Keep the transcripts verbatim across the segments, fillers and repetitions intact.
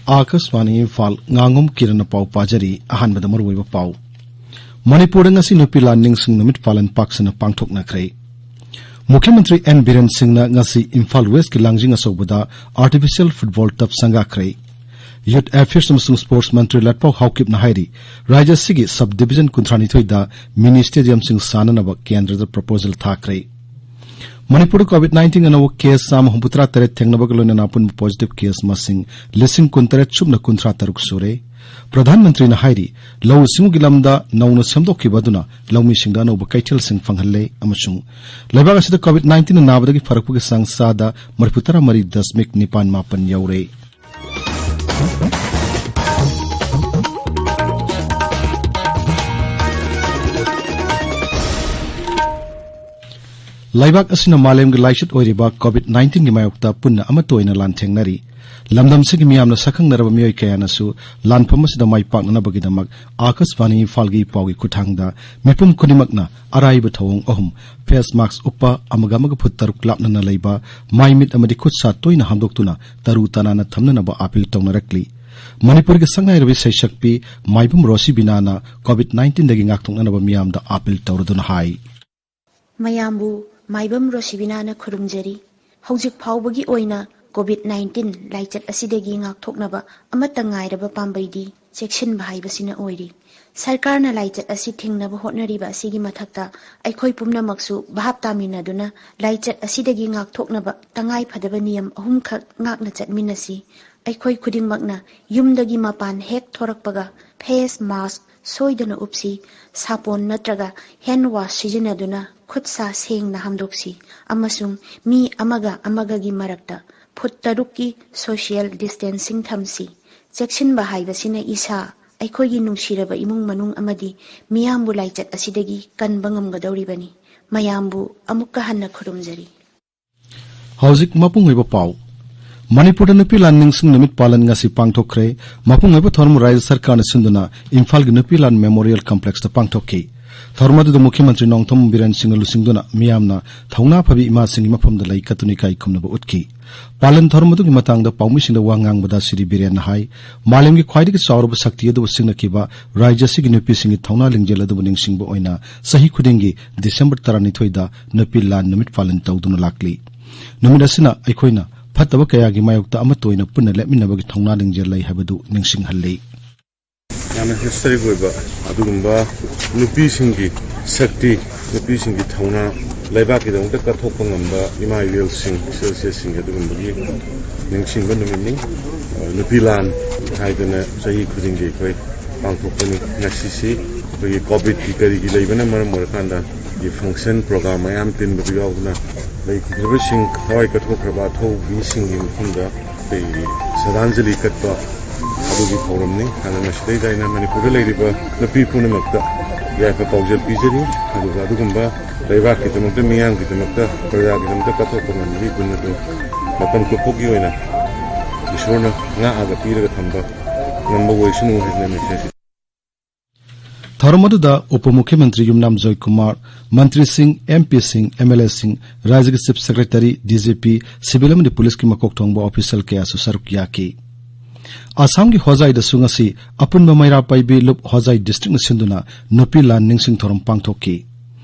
ꯑꯥꯀꯥꯁꯕꯥꯅꯤ ꯏꯝꯐꯥꯜ, ꯉꯥꯉꯣꯝ ꯀꯤꯔꯟꯅ ꯄꯥꯎ ꯄꯥꯖꯔꯤ꯫ ꯑꯍꯥꯟꯕꯗ ꯃꯔꯨꯑꯣꯏꯕ ꯄꯥꯎ꯫ ꯃꯅꯤꯄꯨꯔꯗ ꯉꯁꯤ ꯅꯨꯄꯤ ꯂꯥꯟ ꯅꯤꯡꯁꯤꯡ ꯅꯨꯃꯤꯠ ꯄꯥꯂꯟ ꯄꯥꯛ ꯁꯟꯅ ꯄꯥꯡꯊꯣꯛꯅꯈ꯭ꯔꯦ꯫ ꯃꯨꯈ꯭ꯌ ꯃꯟꯇ꯭ꯔꯤ ꯑꯦꯟ ꯕꯤꯔꯦꯟ ꯁꯤꯡꯅ ꯉꯁꯤ ꯏꯝꯐꯥꯜ ꯋꯦꯁꯀꯤ ꯂꯥꯡꯖꯤꯡ ꯑꯆꯧꯕꯗ artificial football turf ꯁꯪꯒꯥꯈ꯭ꯔꯦ꯫ Youth Affairs ꯑꯃꯁꯨꯡ Sports ꯃꯟꯇ꯭ꯔꯤ ꯂꯠꯄꯥꯎ ꯍꯥꯎꯀꯤꯞꯅ ꯍꯥꯏꯔꯤ, ꯔꯥꯖ꯭ꯌ ꯑꯁꯤꯒꯤ sub division ꯀꯨꯟꯊ꯭ꯔꯥꯅꯤꯊꯣꯏꯗ mini stadiumꯁꯤꯡ ꯁꯥꯅꯅꯕ ꯀꯦꯟꯗ꯭ꯔꯗ proposal ꯊꯥꯈ꯭ꯔꯦ꯫ ꯃꯅꯤꯄꯨꯔꯗ COVID nineteen ꯑꯅꯧꯕ case ꯆꯥꯝꯃ ꯍꯨꯝꯐꯨꯇꯔꯥ ꯇꯔꯦꯠ ꯊꯦꯡꯅꯕꯒ ꯂꯣꯏꯅꯅ ꯑꯄꯨꯟꯕ positive case ꯃꯁꯤꯡ ꯂꯤꯁꯤꯡ ꯀꯨꯟꯇꯔꯦꯠ ꯁꯨꯞꯅ ꯀꯨꯟꯊ꯭ꯔꯥ ꯇꯔꯨꯛ ꯁꯨꯔꯦ꯫ ꯄ꯭ꯔꯙꯥꯟ ꯃꯟꯇ꯭ꯔꯤꯅ ꯍꯥꯏꯔꯤ, ꯂꯧꯎ ꯁꯤꯡꯎꯒꯤ ꯂꯝꯗ ꯅꯧꯅ ꯁꯦꯝꯗꯣꯛꯈꯤꯕ ꯑꯗꯨꯅ ꯂꯧꯃꯤꯁꯤꯡꯗ ꯑꯅꯧꯕ ꯀꯩꯊꯦꯜꯁꯤꯡ ꯐꯪꯍꯜꯂꯦ ꯑꯃꯁꯨꯡ ꯂꯩꯕꯥꯛ ꯑꯁꯤꯗ COVID nineteen ꯅꯥꯕꯗꯒꯤ ꯐꯔꯛꯄꯒꯤ ꯆꯥꯡ ꯆꯥꯗ ꯃꯔꯤꯐꯨꯇꯔꯥ ꯃꯔꯤ ꯗꯁꯃꯤꯛ ꯅꯤꯄꯥꯟ ꯃꯥꯄꯟ ꯌꯧꯔꯦ꯫ ꯂꯩꯕꯥꯛ ꯑꯁꯤꯅ ꯃꯥꯂꯦꯝꯒꯤ ꯂꯥꯏꯆꯠ ꯑꯣꯏꯔꯤꯕ COVID nineteenꯒꯤ ꯃꯥꯌꯣꯛꯇ ꯄꯨꯟꯅ ꯑꯃꯠꯇ ꯑꯣꯏꯅ ꯂꯥꯟꯊꯦꯡꯅꯔꯤ꯫ ꯂꯝꯗꯝꯁꯤꯒꯤ ꯃꯤꯌꯥꯝꯅ ꯁꯛꯈꯪꯅꯔꯕ ꯃꯤꯑꯣꯏ ꯀꯌꯥꯅꯁꯨ ꯂꯥꯟꯐꯝ ꯑꯁꯤꯗ ꯃꯥꯏ ꯄꯥꯛꯅꯅꯕꯒꯤꯗꯃꯛ ꯑꯥꯀꯥꯁꯕꯥꯅꯤ ꯏꯝꯐꯥꯜꯒꯤ ꯏꯄꯥꯎꯒꯤ ꯈꯨꯠꯊꯥꯡꯗ ꯃꯤꯄꯨꯝ ꯈꯨꯗꯤꯡꯃꯛꯅ ꯑꯔꯥꯏꯕ ꯊꯧꯑꯣꯡ ꯑꯍꯨꯝ, face mask ꯎꯞꯄ, ꯑꯃꯒ ꯑꯃꯒ ꯐꯨꯠ ꯇꯔꯨꯛ ꯂꯥꯞꯅꯅ ꯂꯩꯕ, ꯃꯥꯏ ꯃꯤꯠ ꯑꯃꯗꯤ ꯈꯨꯠ ꯁꯥ ꯇꯣꯏꯅ ꯍꯥꯝꯗꯣꯛꯇꯨꯅ ꯇꯔꯨ ꯇꯅꯥꯟꯅ ꯊꯝꯅꯅꯕ ꯑꯥꯄꯤꯜ ꯇꯧꯅꯔꯛꯂꯤ꯫ ꯃꯅꯤꯄꯨꯔꯒꯤ ꯁꯛꯅꯥꯏꯔꯕꯤ ꯁꯩꯁꯛꯄꯤ ꯃꯥꯏꯕꯝ ꯔꯣꯁꯤꯕꯤꯅꯥꯅ COVID nineteenꯗꯒꯤ ꯉꯥꯛꯊꯣꯛꯅꯅꯕ ꯃꯤꯌꯥꯝꯗ ꯑꯥꯄꯤꯜ ꯇꯧꯔꯗꯨꯅ ꯍꯥꯏ꯫ ꯃꯌꯥꯝꯕꯨ ꯃꯥꯏꯕꯝ ꯔꯣꯁꯤꯕꯤꯅꯥꯅ ꯈꯨꯔꯨꯝꯖꯔꯤ꯫ ꯍꯧꯖꯤꯛ ꯐꯥꯎꯕꯒꯤ ꯑꯣꯏꯅ COVID nineteen ꯂꯥꯏꯆꯠ ꯑꯁꯤꯗꯒꯤ ꯉꯥꯛꯊꯣꯛꯅꯕ ꯑꯃꯠꯇ ꯉꯥꯏꯔꯕ ꯄꯥꯝꯕꯩꯗꯤ ꯆꯦꯛꯁꯤꯟꯕ ꯍꯥꯏꯕꯁꯤꯅ ꯑꯣꯏꯔꯤ꯫ ꯁꯔꯀꯥꯔꯅ ꯂꯥꯏꯆꯠ ꯑꯁꯤ ꯊꯤꯡꯅꯕ ꯍꯣꯠꯅꯔꯤꯕ ꯑꯁꯤꯒꯤ ꯃꯊꯛꯇ ꯑꯩꯈꯣꯏ ꯄꯨꯝꯅꯃꯛꯁꯨ ꯚꯥꯞ ꯇꯥꯃꯤꯟꯅꯗꯨꯅ ꯂꯥꯏꯆꯠ ꯑꯁꯤꯗꯒꯤ ꯉꯥꯛꯊꯣꯛꯅꯕ ꯇꯉꯥꯏ ꯐꯗꯕ ꯅꯤꯌꯝ ꯑꯍꯨꯝꯈꯛ ꯉꯥꯛꯅ ꯆꯠꯃꯤꯟꯅꯁꯤ꯫ ꯑꯩꯈꯣꯏ ꯈꯨꯗꯤꯡꯃꯛꯅ ꯌꯨꯝꯗꯒꯤ ꯃꯄꯥꯟ ꯍꯦꯛ ꯊꯣꯔꯛꯄꯒ face mask ꯁꯣꯏꯗꯅ ꯎꯞꯁꯤ, ꯁꯥꯄꯣꯟ ꯅꯠꯇ꯭ꯔꯒ hand wash ꯁꯤꯖꯤꯟꯅꯗꯨꯅ ꯈꯨꯠ ꯁꯥ ꯁꯦꯡꯅ ꯍꯥꯝꯗꯣꯛꯁꯤ ꯑꯃꯁꯨꯡ ꯃꯤ ꯑꯃꯒ ꯑꯃꯒꯒꯤ ꯃꯔꯛꯇ ꯐꯨꯠ ꯇꯔꯨꯛꯀꯤ social distancing ꯊꯝꯁꯤ꯫ ꯆꯦꯛꯁꯤꯟꯕ ꯍꯥꯏꯕꯁꯤꯅ ꯏꯁꯥ, ꯑꯩꯈꯣꯏꯒꯤ ꯅꯨꯡꯁꯤꯔꯕ ꯏꯃꯨꯡ ꯃꯅꯨꯡ ꯑꯃꯗꯤ ꯃꯤꯌꯥꯝꯕꯨ ꯂꯥꯏꯆꯠ ꯑꯁꯤꯗꯒꯤ ꯀꯟꯕ ꯉꯝꯒꯗꯧꯔꯤꯕꯅꯤ꯫ ꯃꯌꯥꯝꯕꯨ ꯑꯃꯨꯛꯀ ꯍꯟꯅ ꯈꯨꯔꯨꯝꯖꯔꯤ꯫ ꯍꯧꯖꯤꯛ ꯃꯄꯨꯡ ꯑꯣꯏꯕ ꯄꯥꯎ꯫ ꯃꯅꯤꯄꯨꯔꯗ ꯅꯨꯄꯤ ꯂꯥꯟ ꯅꯤꯡꯁꯤꯡ ꯅꯨꯃꯤꯠ ꯄꯥꯂꯟ ꯉꯁꯤ ꯄꯥꯡꯊꯣꯛꯈ꯭ꯔꯦ꯫ ꯃꯄꯨꯡ ꯑꯣꯏꯕ ꯊꯧꯔꯝ ꯔꯥꯖ꯭ꯌ ꯁꯔꯀꯥꯔꯅ ꯁꯤꯟꯗꯨꯅ ꯏꯝꯐꯥꯜꯒꯤ ꯅꯨꯄꯤ ꯂꯥꯟ Memorial Complexꯇ ꯄꯥꯡꯊꯣꯛꯈꯤ꯫ ꯊꯧꯔꯝ ꯑꯗꯨꯗ ꯃꯨꯈ꯭ꯌ ꯃꯟꯇ꯭ꯔꯤ ꯅꯣꯡꯊꯣꯝ ꯕꯤꯔꯦꯟ ꯁꯤꯡꯅ ꯂꯨꯆꯤꯡꯗꯨꯅ ꯃꯤꯌꯥꯝꯅ ꯊꯧꯅꯥ ꯐꯕꯤ ꯏꯃꯥꯁꯤꯡꯒꯤ ꯃꯐꯝꯗ ꯂꯩ ꯀꯠꯇꯨꯅ ꯏꯀꯥꯏ ꯈꯨꯝꯅꯕ ꯎꯠꯈꯤ꯫ ꯄꯥꯂꯟ ꯊꯧꯔꯝ ꯑꯗꯨꯒꯤ ꯃꯇꯥꯡꯗ ꯄꯥꯎꯃꯤꯁꯤꯡꯗ ꯋꯥ ꯉꯥꯡꯕꯗ ꯁ꯭ꯔꯤ ꯕꯤꯔꯦꯟꯅ ꯍꯥꯏ, ꯃꯥꯂꯦꯝꯒꯤ ꯈ꯭ꯋꯥꯏꯗꯒꯤ ꯆꯥꯎꯔꯕ ꯁꯛꯇꯤ ꯑꯗꯨꯕꯨ ꯁꯤꯡꯅꯈꯤꯕ ꯔꯥꯖ꯭ꯌ ꯑꯁꯤꯒꯤ ꯅꯨꯄꯤꯁꯤꯡꯒꯤ ꯊꯧꯅꯥ ꯂꯤꯡꯖꯦꯜ ꯑꯗꯨꯕꯨ ꯅꯤꯡꯁꯤꯡꯕ ꯑꯣꯏꯅ ꯆꯍꯤ ꯈꯨꯗꯤꯡꯒꯤ ꯗꯤꯁꯦꯝꯕꯔ ꯇꯔꯥꯅꯤꯊꯣꯏꯗ ꯅꯨꯄꯤ ꯂꯥꯟ ꯅꯨꯃꯤꯠ ꯄꯥꯂꯟ ꯇꯧꯗꯨꯅ ꯂꯥꯛꯂꯤ꯫ ꯅꯨꯃꯤꯠ ꯑꯁꯤꯅ ꯑꯩꯈꯣꯏꯅ ꯐꯠꯇꯕ ꯀꯌꯥꯒꯤ ꯃꯥꯌꯣꯛꯇ ꯑꯃꯠꯇ ꯑꯣꯏꯅ ꯄꯨꯟꯅ ꯂꯦꯞꯃꯤꯟꯅꯕꯒꯤ ꯊꯧꯅꯥ ꯂꯤꯡꯖꯦꯜ ꯂꯩ ꯍꯥꯏꯕꯗꯨ ꯅꯤꯡꯁꯤꯡꯍꯜꯂꯤ꯫ ꯌꯥꯝꯅ ꯍꯤꯁꯇꯣꯔꯤꯛ ꯑꯣꯏꯕ ꯑꯗꯨꯒꯨꯝꯕ ꯅꯨꯄꯤꯁꯤꯡꯒꯤ ꯁꯛꯇꯤ, ꯅꯨꯄꯤꯁꯤꯡꯒꯤ ꯊꯧꯅꯥ, ꯂꯩꯕꯥꯛꯀꯤꯗꯃꯛꯇ ꯀꯠꯊꯣꯛꯄ ꯉꯝꯕ ꯏꯃꯥ ꯏꯕꯦꯜꯁꯤꯡ, ꯏꯆꯦꯜ ꯏꯆꯦꯁꯤꯡꯒꯤ ꯑꯗꯨꯒꯨꯝꯕꯒꯤ ꯅꯤꯡꯁꯤꯡꯕ ꯅꯨꯃꯤꯠꯅꯤ꯫ ꯑ, ꯅꯨꯄꯤ ꯂꯥꯟ ꯍꯥꯏꯗꯅ ꯆꯍꯤ ꯈꯨꯗꯤꯡꯒꯤ ꯑꯩꯈꯣꯏ ꯄꯥꯡꯊꯣꯛꯄꯅꯤ꯫ ꯉꯁꯤꯁꯤ ꯑꯩꯈꯣꯏꯒꯤ ꯀꯣꯚꯤꯗꯀꯤ ꯀꯔꯤꯒꯤ ꯂꯩꯕꯅ ꯃꯔꯝ ꯑꯣꯏꯔꯀꯥꯟꯗ ꯐꯪꯁꯟ ꯄ꯭ꯔꯣꯒ꯭ꯔꯥꯝ ꯃꯌꯥꯝ ꯇꯤꯟꯕꯗꯨ ꯌꯥꯎꯗꯅ ꯂꯩꯈꯤꯗ꯭ꯔꯕꯁꯤꯡ, ꯊꯋꯥꯏ ꯀꯠꯊꯣꯛꯈ꯭ꯔꯕ ꯑꯊꯧꯕ ꯃꯤꯁꯤꯡꯒꯤ ꯃꯐꯝꯗ ꯑꯩꯈꯣꯏꯒꯤ ꯁ꯭ꯔꯗꯥꯟꯖꯂꯤ ꯀꯠꯄ ꯑꯗꯨꯒꯤ ꯊꯧꯔꯝꯅꯤ꯫ ꯑꯗꯨꯅ ꯃꯁꯤꯗꯩꯗ ꯑꯩꯅ ꯃꯅꯤꯄꯨꯔꯗ ꯂꯩꯔꯤꯕ ꯅꯨꯄꯤ ꯄꯨꯝꯅꯃꯛꯇ ꯌꯥꯏꯐ ꯄꯥꯎꯖꯦꯜ ꯄꯤꯖꯔꯤ꯫ ꯑꯗꯨꯒ ꯑꯗꯨꯒꯨꯝꯕ ꯂꯩꯕꯥꯛꯀꯤꯗꯃꯛꯇ, ꯃꯤꯌꯥꯝꯒꯤꯗꯃꯛꯇ, ꯄ꯭ꯔꯖꯥꯒꯤꯗꯃꯛꯇ ꯀꯠꯊꯣꯛꯄ ꯉꯝꯕꯒꯤ ꯒꯨꯟ ꯑꯗꯨ ꯃꯇꯝ ꯆꯨꯞꯄꯒꯤ ꯑꯣꯏꯅ ꯏꯁꯣꯔꯅ ꯉꯥꯛꯑꯒ ꯄꯤꯔꯒ ꯊꯝꯕ ꯉꯝꯕ ꯑꯣꯏꯁꯅꯨ ꯍꯥꯏꯗꯅ ꯃꯦꯁꯦꯖ ꯊꯧꯔꯝ ꯑꯗꯨꯗ ꯎꯄ ꯃꯨꯈ꯭ꯌ ꯃꯟꯇ꯭ꯔꯤ ꯌꯨꯝꯅꯥꯝ ꯖꯣꯏꯀꯨꯃꯥꯔ, ꯃꯟꯇ꯭ꯔꯤꯁꯤꯡ, ꯑꯦꯝ ꯄꯤꯁꯤꯡ, ꯑꯦꯝ ꯑꯦꯜ ꯑꯦꯁꯤꯡ, ꯔꯥꯖ꯭ꯌꯒꯤ chief secretary, D G P, civil ꯑꯃꯗꯤ ꯄꯨꯂꯤꯁꯀꯤ ꯃꯀꯣꯛ ꯊꯣꯡꯕ ꯑꯣꯐꯤꯁꯤꯌꯦꯜ ꯀꯌꯥꯁꯨ ꯁꯔꯨꯛ ꯌꯥꯈꯤ꯫ ꯑꯁꯥꯝꯒꯤ ꯍꯣꯖꯥꯏꯗꯁꯨ ꯉꯁꯤ ꯑꯄꯨꯟꯕ ꯃꯩꯔꯥ ꯄꯥꯏꯕꯤ ꯂꯨꯞ ꯍꯣꯖꯥꯏ ꯗꯤꯁꯇ꯭ꯔꯤꯛꯅ ꯁꯤꯟꯗꯨꯅ ꯅꯨꯄꯤ ꯂꯥꯟ ꯅꯤꯡꯁꯤꯡ ꯊꯧꯔꯝ ꯄꯥꯡꯊꯣꯛꯈꯤ꯫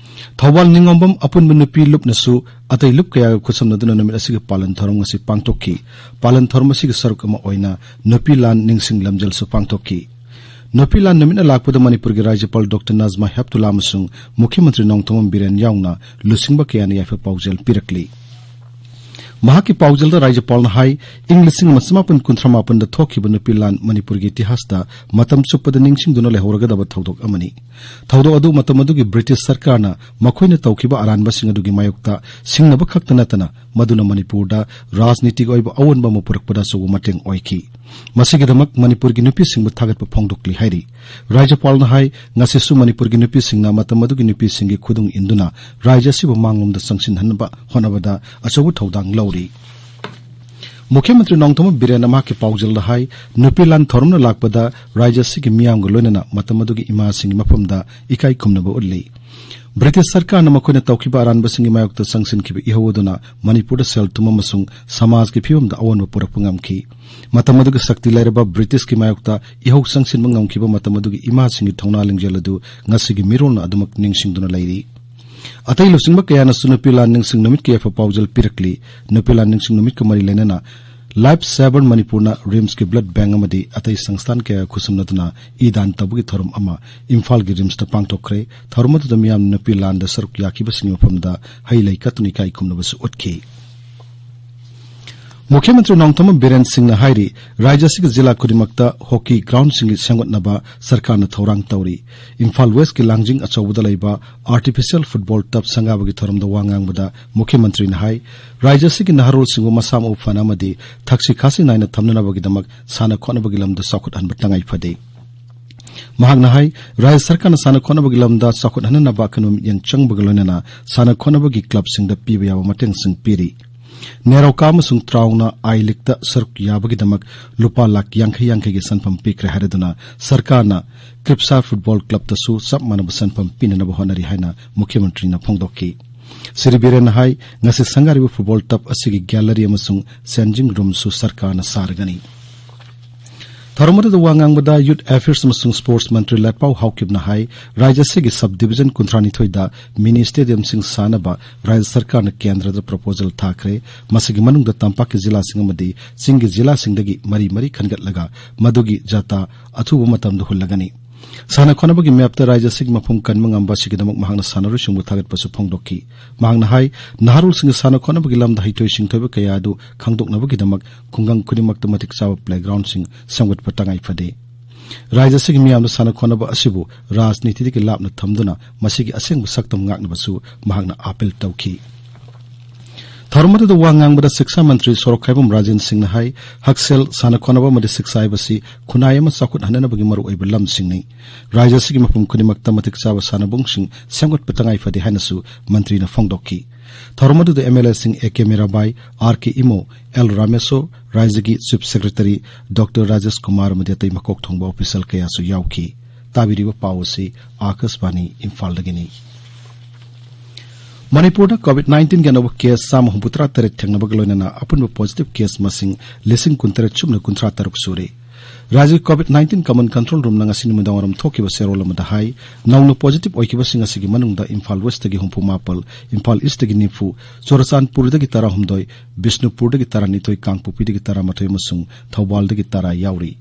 ꯊꯧꯕꯥꯜ ꯅꯤꯡꯉꯣꯝꯕꯝ ꯑꯄꯨꯟꯕ ꯅꯨꯄꯤ ꯂꯨꯞꯅꯁꯨ ꯑꯇꯩ ꯂꯨꯞ ꯀꯌꯥꯒ ꯈꯨꯠꯁꯝꯅꯗꯨꯅ ꯅꯨꯃꯤꯠ ꯑꯁꯤꯒꯤ ꯄꯥꯂꯟ ꯊꯧꯔꯝ ꯉꯁꯤ ꯄꯥꯡꯊꯣꯛꯈꯤ꯫ ꯄꯥꯂꯟ ꯊꯧꯔꯝ ꯑꯁꯤꯒꯤ ꯁꯔꯨꯛ ꯑꯃ ꯑꯣꯏꯅ ꯅꯨꯄꯤ ꯂꯥꯟ ꯅꯤꯡꯁꯤꯡ ꯂꯝꯖꯦꯜꯁꯨ ꯄꯥꯡꯊꯣꯛꯈꯤ꯫ ꯅꯨꯄꯤ ꯂꯥꯟ ꯅꯨꯃꯤꯠꯅ ꯂꯥꯛꯄꯗ ꯃꯅꯤꯄꯨꯔꯒꯤ ꯔꯥꯖ꯭ꯌꯄꯥꯜ ꯗꯣꯛꯇꯔ ꯅꯖꯃꯥ ꯍꯦꯞꯇꯨꯂꯥ ꯑꯃꯁꯨꯡ ꯃꯨꯈ꯭ꯌ ꯃꯟꯇ꯭ꯔꯤ ꯅꯣꯡꯊꯣꯝꯕꯝ ꯕꯤꯔꯦꯟ ꯌꯥꯎꯅ ꯂꯨꯆꯤꯡꯕ ꯀꯌꯥꯅ ꯌꯥꯏꯐ ꯄꯥꯎꯖꯦꯜ ꯄꯤꯔꯛꯂꯤ꯫ ꯃꯍꯥꯛꯀꯤ ꯄꯥꯎꯖꯦꯜꯗ ꯔꯥꯖ꯭ꯌꯄꯥꯜꯅ ꯍꯥꯏ, ꯏꯪ ꯂꯤꯁꯤꯡ ꯑꯃ ꯆꯃꯥꯄꯟ ꯀꯨꯟꯊ꯭ꯔꯥ ꯃꯥꯄꯟꯗ ꯊꯣꯛꯈꯤꯕ ꯅꯨꯄꯤ ꯂꯥꯟ ꯃꯅꯤꯄꯨꯔꯒꯤ ꯏꯇꯤꯍꯥꯁꯇ ꯃꯇꯝ ꯆꯨꯞꯄꯗ ꯅꯤꯡꯁꯤꯡꯗꯨꯅ ꯂꯩꯍꯧꯔꯒꯗꯕ ꯊꯧꯗꯣꯛ ꯑꯃꯅꯤ꯫ ꯊꯧꯗꯣꯛ ꯑꯗꯨ ꯃꯇꯝ ꯑꯗꯨꯒꯤ ꯕ꯭ꯔꯤꯇꯤꯁ ꯁꯔꯀꯥꯔꯅ ꯃꯈꯣꯏꯅ ꯇꯧꯈꯤꯕ ꯑꯔꯥꯟꯕꯁꯤꯡ ꯑꯗꯨꯒꯤ ꯃꯥꯌꯣꯛꯇ ꯁꯤꯡꯅꯕ ꯈꯛꯇ ꯅꯠꯇꯅ ꯃꯗꯨꯅ ꯃꯅꯤꯄꯨꯔꯗ ꯔꯥꯖꯅꯤꯇꯤꯒꯤ ꯑꯣꯏꯕ ꯑꯑꯣꯟꯕ ꯑꯃ ꯄꯨꯔꯛꯄꯗ ꯑꯆꯧꯕ ꯃꯇꯦꯡ ꯑꯣꯏꯈꯤ꯫ ꯃꯁꯤꯒꯤꯗꯃꯛ ꯃꯅꯤꯄꯨꯔꯒꯤ ꯅꯨꯄꯤꯁꯤꯡꯕꯨ ꯊꯥꯒꯠꯄ ꯐꯣꯡꯗꯣꯛꯂꯤ ꯍꯥꯏꯔꯤ꯫ ꯔꯥꯖ꯭ꯌꯄꯥꯜꯅ ꯍꯥꯏ, ꯉꯁꯤꯁꯨ ꯃꯅꯤꯄꯨꯔꯒꯤ ꯅꯨꯄꯤꯁꯤꯡꯅ ꯃꯇꯝ ꯑꯗꯨꯒꯤ ꯅꯨꯄꯤꯁꯤꯡꯒꯤ ꯈꯨꯗꯨꯡ ꯏꯟꯗꯨꯅ ꯔꯥꯖ꯭ꯌ ꯑꯁꯤꯕꯨ ꯃꯥꯡꯂꯣꯝꯗ ꯆꯪꯁꯤꯟꯍꯟꯅꯕ ꯍꯣꯠꯅꯕꯗ ꯑꯆꯧꯕ ꯊꯧꯗꯥꯡ ꯂꯧꯔꯤ꯫ ꯃꯨꯈ꯭ꯌ ꯃꯟꯇ꯭ꯔꯤ ꯅꯣꯡꯊꯣꯝꯕꯝ ꯕꯤꯔꯦꯟꯅ ꯃꯍꯥꯛꯀꯤ ꯄꯥꯎꯖꯦꯜꯗ ꯍꯥꯏ, ꯅꯨꯄꯤ ꯂꯥꯟ ꯊꯧꯔꯝꯅ ꯂꯥꯛꯄꯗ ꯔꯥꯖ꯭ꯌ ꯑꯁꯤꯒꯤ ꯃꯤꯌꯥꯝꯒ ꯂꯣꯏꯅꯅ ꯃꯇꯝ ꯑꯗꯨꯒꯤ ꯏꯃꯥꯁꯤꯡꯒꯤ ꯃꯐꯝꯗ ꯏꯀꯥꯏ ꯈꯨꯝꯅꯕ ꯎꯠꯂꯤ꯫ ꯕ꯭ꯔꯤꯇꯤꯁ ꯁꯔꯀꯥꯔꯅ ꯃꯈꯣꯏꯅ ꯇꯧꯈꯤꯕ ꯑꯔꯥꯟꯕꯁꯤꯡꯒꯤ ꯃꯥꯌꯣꯛꯇ ꯆꯪꯁꯤꯟꯈꯤꯕ ꯏꯍꯧ ꯑꯗꯨꯅ ꯃꯅꯤꯄꯨꯔꯗ ꯁꯦꯜ ꯊꯨꯝ ꯑꯃꯁꯨꯡ ꯁꯃꯥꯖꯒꯤ ꯐꯤꯕꯝꯗ ꯑꯑꯣꯟꯕ ꯄꯨꯔꯛꯄ ꯉꯝꯈꯤ꯫ ꯃꯇꯝ ꯑꯗꯨꯒꯤ ꯁꯛꯇꯤ ꯂꯩꯔꯕ ꯕ꯭ꯔꯤꯇꯤꯁꯀꯤ ꯃꯥꯌꯣꯛꯇ ꯏꯍꯧ ꯆꯪꯁꯤꯟꯕ ꯉꯝꯈꯤꯕ ꯃꯇꯝ ꯑꯗꯨꯒꯤ ꯏꯃꯥꯁꯤꯡꯒꯤ ꯊꯧꯅꯥ ꯂꯤꯡꯖꯦꯜ ꯑꯗꯨ ꯉꯁꯤꯒꯤ ꯃꯤꯔꯣꯜꯅ ꯑꯗꯨꯃꯛ ꯅꯤꯡꯁꯤꯡꯗꯨꯅ ꯂꯩꯔꯤ꯫ ꯑꯇꯩ ꯂꯨꯆꯤꯡꯕ ꯀꯌꯥꯅꯁꯨ ꯅꯨꯄꯤ ꯂꯥꯟ ꯅꯤꯡꯁꯤꯡ ꯅꯨꯃꯤꯠꯀꯤ ꯌꯥꯏꯐ ꯄꯥꯎꯖꯦꯜ ꯄꯤꯔꯛꯂꯤ꯫ ꯅꯨꯄꯤ ꯂꯥꯟ ꯅꯤꯡꯁꯤꯡ ꯅꯨꯃꯤꯠꯀ ꯃꯔꯤ ꯂꯩꯅꯅ Life Savers Manipurꯅ RIMSꯀꯤ blood bank ꯑꯃꯗꯤ ꯑꯇꯩ ꯁꯪꯁꯊꯥꯟ ꯀꯌꯥ ꯈꯨꯠꯁꯝꯅꯗꯨꯅ ꯏ ꯗꯥꯟ ꯇꯧꯕꯒꯤ ꯊꯧꯔꯝ ꯑꯃ ꯏꯝꯐꯥꯜꯒꯤ RIMSꯇ ꯄꯥꯡꯊꯣꯛꯈ꯭ꯔꯦ꯫ ꯊꯧꯔꯝ ꯑꯗꯨꯗ ꯃꯤꯌꯥꯝꯅ ꯅꯨꯄꯤ ꯂꯥꯟꯗ ꯁꯔꯨꯛ ꯌꯥꯈꯤꯕꯁꯤꯡꯒꯤ ꯃꯐꯝꯗ ꯍꯩ ꯂꯩ ꯀꯠꯇꯨꯅ ꯏꯀꯥꯏ ꯈꯨꯝꯅꯕꯁꯨ ꯎꯠꯈꯤ꯫ ꯃꯨꯈ꯭ꯌ ꯃꯟꯇ꯭ꯔꯤ ꯅꯣꯡꯊꯣꯝꯕꯝ ꯕꯤꯔꯦꯟ ꯁꯤꯡꯅ ꯍꯥꯏꯔꯤ, ꯔꯥꯖ꯭ꯌ ꯑꯁꯤꯒꯤ ꯖꯤꯂꯥ ꯈꯨꯗꯤꯡꯃꯛꯇ hockey groundꯁꯤꯡꯒꯤ ꯁꯦꯝꯒꯠꯅꯕ ꯁꯔꯀꯥꯔꯅ ꯊꯧꯔꯥꯡ ꯇꯧꯔꯤ꯫ ꯏꯝꯐꯥꯜ Westꯀꯤ ꯂꯥꯡꯖꯤꯡ ꯑꯆꯧꯕꯗ ꯂꯩꯕ artificial football turf ꯁꯪꯒꯥꯕꯒꯤ ꯊꯧꯔꯝꯗ ꯋꯥ ꯉꯥꯡꯕꯗ ꯃꯨꯈ꯭ꯌ ꯃꯟꯇ꯭ꯔꯤꯅ ꯍꯥꯏ, ꯔꯥꯖ꯭ꯌ ꯑꯁꯤꯒꯤ ꯅꯍꯥꯔꯣꯜꯁꯤꯡꯕꯨ ꯃꯁꯥ ꯃꯎ ꯐꯅ ꯑꯃꯗꯤ ꯊꯛꯁꯤ ꯈꯥꯁꯤ ꯅꯥꯏꯅ ꯊꯝꯅꯅꯕꯒꯤꯗꯃꯛ ꯁꯥꯟꯅ ꯈꯣꯠꯅꯕꯒꯤ ꯂꯝꯗ ꯆꯥꯎꯈꯠꯍꯟꯕ ꯇꯉꯥꯏ ꯐꯗꯦ꯫ ꯃꯍꯥꯛꯅ ꯍꯥꯏ, ꯔꯥꯖ꯭ꯌ ꯁꯔꯀꯥꯔꯅ ꯁꯥꯟꯅ ꯈꯣꯠꯅꯕꯒꯤ ꯂꯝꯗ ꯆꯥꯎꯈꯠꯍꯟꯅꯅꯕ ꯑꯀꯟꯕ ꯃꯤꯠꯌꯦꯡ ꯆꯪꯕꯒ ꯂꯣꯏꯅꯅ ꯁꯥꯟꯅ ꯈꯣꯠꯅꯕꯒꯤ clubꯁꯤꯡꯗ ꯄꯤꯕ ꯌꯥꯕ ꯃꯇꯦꯡꯁꯤꯡ ꯄꯤꯔꯤ꯫ ꯅꯦꯔꯣꯀꯥ ꯑꯃꯁꯨꯡ ꯇ꯭ꯔꯥꯎꯅ I Leagueꯇ ꯁꯔꯨꯛ ꯌꯥꯕꯒꯤꯗꯃꯛ ꯂꯨꯄꯥ ꯂꯥꯈ ꯌꯥꯡꯈꯩ ꯌꯥꯡꯈꯩꯒꯤ ꯁꯦꯟꯐꯝ ꯄꯤꯈ꯭ꯔꯦ ꯍꯥꯏꯔꯗꯨꯅ ꯁꯔꯀꯥꯔꯅ ꯀ꯭ꯔꯤꯞꯁꯥ football clubꯇꯁꯨ ꯆꯞ ꯃꯥꯟꯅꯕ ꯁꯦꯟꯐꯝ ꯄꯤꯅꯅꯕ ꯍꯣꯠꯅꯔꯤ ꯍꯥꯏꯅ ꯃꯨꯈ꯭ꯌ ꯃꯟꯇ꯭ꯔꯤꯅ ꯐꯣꯡꯗꯣꯛꯈꯤ꯫ ꯁ꯭ꯔꯤ ꯕꯤꯔꯦꯟꯅ ꯍꯥꯏ, ꯉꯁꯤ ꯁꯪꯒꯥꯔꯤꯕ football turf ꯑꯁꯤꯒꯤ gallery ꯑꯃꯁꯨꯡ changing roomꯁꯨ ꯁꯔꯀꯥꯔꯅ ꯁꯥꯔꯒꯅꯤ꯫ ꯊꯧꯔꯝ ꯑꯗꯨꯗ ꯋꯥ ꯉꯥꯡꯕꯗ Youth Affairs ꯑꯃꯁꯨꯡ Sports ꯃꯟꯇ꯭ꯔꯤ ꯂꯥꯠꯄꯥꯎ ꯍꯥꯎꯀꯤꯞꯅ ꯍꯥꯏ, ꯔꯥꯖ꯭ꯌ ꯑꯁꯤꯒꯤ sub division ꯀꯨꯟꯊ꯭ꯔꯥꯅꯤꯊꯣꯏꯗ mini stadiumꯁꯤꯡ ꯁꯥꯅꯕ ꯔꯥꯖ꯭ꯌ ꯁꯔꯀꯥꯔꯅ ꯀꯦꯟꯗ꯭ꯔꯗ proposal ꯊꯥꯈ꯭ꯔꯦ꯫ ꯃꯁꯤꯒꯤ ꯃꯅꯨꯡꯗ ꯇꯝꯄꯥꯛꯀꯤ ꯖꯤꯂꯥꯁꯤꯡ ꯑꯃꯗꯤ ꯆꯤꯡꯒꯤ ꯖꯤꯂꯥꯁꯤꯡꯗꯒꯤ ꯃꯔꯤ ꯃꯔꯤ ꯈꯟꯒꯠꯂꯒ ꯃꯗꯨꯒꯤ ꯖꯥꯇꯥ ꯑꯊꯨꯕ ꯃꯇꯝꯗ ꯍꯨꯜꯂꯒꯅꯤ꯫ ꯁꯥꯟꯅ ꯈꯣꯠꯅꯕꯒꯤ ꯃꯥꯌꯣꯛꯇ ꯔꯥꯖ꯭ꯌ ꯑꯁꯤꯒꯤ ꯃꯐꯝ ꯀꯟꯕ ꯉꯝꯕ ꯑꯁꯤꯒꯤꯗꯃꯛ ꯃꯍꯥꯛꯅ ꯁꯥꯟꯅꯔꯣꯏꯁꯤꯡꯕꯨ ꯊꯥꯒꯠꯄꯁꯨ ꯐꯣꯡꯗꯣꯛꯈꯤ꯫ ꯃꯍꯥꯛꯅ ꯍꯥꯏ, ꯅꯍꯥꯔꯣꯜꯁꯤꯡꯒꯤ ꯁꯥꯟꯅ ꯈꯣꯠꯅꯕꯒꯤ ꯂꯝꯗ ꯍꯩꯊꯣꯏ ꯁꯤꯡꯊꯣꯏꯕ ꯀꯌꯥ ꯑꯗꯨ ꯈꯪꯗꯣꯛꯅꯕꯒꯤꯗꯃꯛ ꯈꯨꯡꯒꯪ ꯈꯨꯗꯤꯡꯃꯛꯇ ꯃꯇꯤꯛ ꯆꯥꯕ playgroundꯁꯤꯡ ꯁꯦꯝꯒꯠꯄ ꯇꯉꯥꯏ ꯐꯗꯦ꯫ ꯔꯥꯖ꯭ꯌ ꯑꯁꯤꯒꯤ ꯃꯤꯌꯥꯝꯅ ꯁꯥꯟꯅ ꯈꯣꯠꯅꯕ ꯑꯁꯤꯕꯨ ꯔꯥꯖꯅꯤꯇꯤꯗꯒꯤ ꯂꯥꯞꯅ ꯊꯝꯗꯨꯅ ꯃꯁꯤꯒꯤ ꯑꯁꯦꯡꯕ ꯁꯛꯇꯝ ꯉꯥꯛꯅꯕꯁꯨ ꯃꯍꯥꯛꯅ appeal ꯇꯧꯈꯤ꯫ ꯊꯧꯔꯝ ꯑꯗꯨꯗ ꯋꯥ ꯉꯥꯡꯕꯗ ꯁꯤꯛꯁꯥ ꯃꯟꯇ꯭ꯔꯤ ꯁꯣꯔꯣꯛꯈꯥꯏꯕꯝ ꯔꯥꯖꯦꯟ ꯁꯤꯡꯅ ꯍꯥꯏ, ꯍꯛꯁꯦꯜ, ꯁꯥꯟꯅ ꯈꯣꯠꯅꯕ ꯑꯃꯗꯤ ꯁꯤꯛꯁꯥ ꯍꯥꯏꯕꯁꯤ ꯈꯨꯟꯅꯥꯏ ꯑꯃ ꯆꯥꯎꯈꯠꯍꯟꯅꯕꯒꯤ ꯃꯔꯨꯑꯣꯏꯕ ꯂꯝꯁꯤꯡꯅꯤ꯫ ꯔꯥꯖ꯭ꯌ ꯑꯁꯤꯒꯤ ꯃꯐꯝ ꯈꯨꯗꯤꯡꯃꯛꯇ ꯃꯇꯤꯛ ꯆꯥꯕ ꯁꯥꯟꯅꯕꯨꯡꯁꯤꯡ ꯁꯦꯝꯒꯠꯄ ꯇꯉꯥꯏ ꯐꯗꯦ ꯍꯥꯏꯅꯁꯨ ꯃꯟꯇ꯭ꯔꯤꯅ ꯐꯣꯡꯗꯣꯛꯈꯤ꯫ ꯊꯧꯔꯝ ꯑꯗꯨꯗ ꯑꯦꯝ ꯑꯦꯜ ꯑꯦꯁꯤꯡ A K Mirabai, R K Imo, L Rameshor, ꯔꯥꯏꯖꯒꯤ chief secretary doctor Rajesh Kumar ꯑꯃꯗꯤ ꯑꯇꯩ ꯃꯀꯣꯛ ꯊꯣꯡꯕ ꯑꯣꯐꯤꯁꯤꯌꯦꯜ ꯀꯌꯥꯁꯨ ꯌꯥꯎꯈꯤ꯫ ꯇꯥꯕꯤꯔꯤꯕ ꯄꯥꯎ ꯑꯁꯤ ꯑꯥꯀꯥꯁꯕꯥꯅꯤ ꯏꯝꯐꯥꯜꯗꯒꯤꯅꯤ꯫ ꯃꯅꯤꯄꯨꯔꯗ ꯀꯣꯚꯤꯗ ꯅꯥꯏꯟꯇꯤꯟꯒꯤ ꯑꯅꯧꯕ ꯀꯦꯁ ꯆꯥꯝꯃ ꯍꯨꯝꯐꯨꯇꯔꯥ ꯇꯔꯦꯠ ꯊꯦꯡꯅꯕꯒ ꯂꯣꯏꯅꯅ ꯑꯄꯨꯟꯕ ꯄꯣꯖꯤꯇꯤꯚ ꯀꯦꯁ ꯃꯁꯤꯡ ꯂꯤꯁꯤꯡ ꯀꯨꯟꯇꯔꯦꯠ ꯁꯨꯞꯅ ꯀꯨꯟꯊ꯭ꯔꯥ ꯇꯔꯨꯛ ꯁꯨꯔꯦ꯫ ꯔꯥꯖ꯭ꯌꯒꯤ ꯀꯣꯚꯤꯗ ꯅꯥꯏꯟꯇꯤꯟ ꯀꯃꯟ ꯀꯟꯇ꯭ꯔꯣꯜ ꯔꯨꯝꯅ ꯉꯁꯤ ꯅꯨꯃꯤꯗꯥꯡꯋꯥꯏꯔꯝ ꯊꯣꯛꯈꯤꯕ ꯆꯦꯔꯣꯜ ꯑꯃꯗ ꯍꯥꯏ, ꯅꯧꯅ ꯄꯣꯖꯤꯇꯤꯚ ꯑꯣꯏꯈꯤꯕꯁꯤꯡ ꯑꯁꯤꯒꯤ ꯃꯅꯨꯡꯗ ꯏꯝꯐꯥꯜ ꯋꯦꯁꯇꯒꯤ ꯍꯨꯝꯐꯨ ꯃꯥꯄꯜ, ꯏꯝꯐꯥꯜ ꯏꯁꯇꯒꯤ ꯅꯤꯐꯨ, ꯆꯨꯔꯆꯥꯟꯄꯨꯔꯗꯒꯤ ꯇꯔꯥꯍꯨꯝꯗꯣꯏ, ꯕꯤꯁꯅꯨꯄꯨꯔꯗꯒꯤ ꯇꯔꯥꯅꯤꯊꯣꯏ, ꯀꯥꯡꯄꯣꯛꯄꯤꯗꯒꯤ ꯇꯔꯥꯃꯥꯊꯣꯏ ꯑꯃꯁꯨꯡ ꯊꯧꯕꯥꯜꯗꯒꯤ ꯇꯔꯥ ꯌꯥꯎꯔꯤ꯫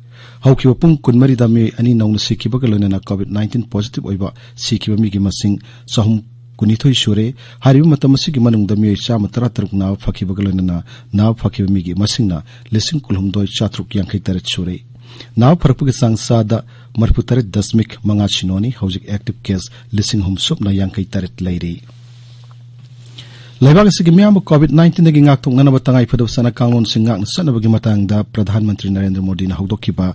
ꯍꯧꯈꯤꯕ ꯄꯨꯡ ꯀꯨꯟꯃꯔꯤꯗ ꯃꯤꯑꯣꯏ ꯑꯅꯤ ꯅꯧꯅ ꯁꯤꯈꯤꯕꯒ ꯂꯣꯏꯅꯅ ꯀꯣꯚꯤꯗ ꯅꯥꯏꯟꯇꯤꯟ ꯄꯣꯖꯤꯇꯤꯚ ꯑꯣꯏꯕ ꯁꯤꯈꯤꯕ ꯃꯤꯒꯤ ꯃꯁꯤꯡ ꯆꯍꯨꯝ ꯀꯨꯟꯅꯤꯊꯣꯏ ꯁꯨꯔꯦ꯫ ꯍꯥꯏꯔꯤꯕ ꯃꯇꯝ ꯑꯁꯤꯒꯤ ꯃꯅꯨꯡꯗ ꯃꯤꯑꯣꯏ ꯆꯥꯝꯃ ꯇꯔꯥ ꯇꯔꯨꯛ ꯅꯥꯕ ꯐꯈꯤꯕꯒ ꯂꯣꯏꯅꯅ ꯅꯥꯕ ꯐꯈꯤꯕ ꯃꯤꯒꯤ ꯃꯁꯤꯡꯅ ꯂꯤꯁꯤꯡ ꯀꯨꯟꯍꯨꯝꯗꯣꯏ ꯆꯥꯇ꯭ꯔꯨꯛ ꯌꯥꯡꯈꯩ ꯇꯔꯦꯠ ꯁꯨꯔꯦ꯫ ꯅꯥꯕ ꯐꯔꯛꯄꯒꯤ ꯆꯥꯡ ꯆꯥꯗ ꯃꯔꯤꯐꯨ ꯇꯔꯦꯠ ꯗꯁꯃꯤꯛ ꯃꯉꯥ ꯁꯤꯅꯣꯅꯤ꯫ ꯍꯧꯖꯤꯛ ꯑꯦꯛꯇꯤꯚ ꯀꯦꯁ ꯂꯤꯁꯤꯡ ꯑꯍꯨꯝ ꯁꯨꯞꯅ ꯌꯥꯡꯈꯩ ꯇꯔꯦꯠ ꯂꯩꯔꯤ꯫ ꯂꯩꯕꯥꯛ ꯑꯁꯤꯒꯤ ꯃꯤꯌꯥꯝꯕꯨ ꯀꯣꯚꯤꯗ ꯅꯥꯏꯟꯇꯤꯟꯗꯒꯤ ꯉꯥꯛꯊꯣꯛꯅꯅꯕ ꯇꯉꯥꯏ ꯐꯗꯕ ꯆꯠꯅ ꯀꯥꯡꯂꯣꯟꯁꯤꯡ ꯉꯥꯛꯅ ꯆꯠꯅꯕꯒꯤ ꯃꯇꯥꯡꯗ ꯄ꯭ꯔꯙꯥꯟ ꯃꯟꯇ꯭ꯔꯤ ꯅꯔꯦꯟꯗ꯭ꯔ ꯃꯣꯗꯤꯅ ꯍꯧꯗꯣꯛꯈꯤꯕ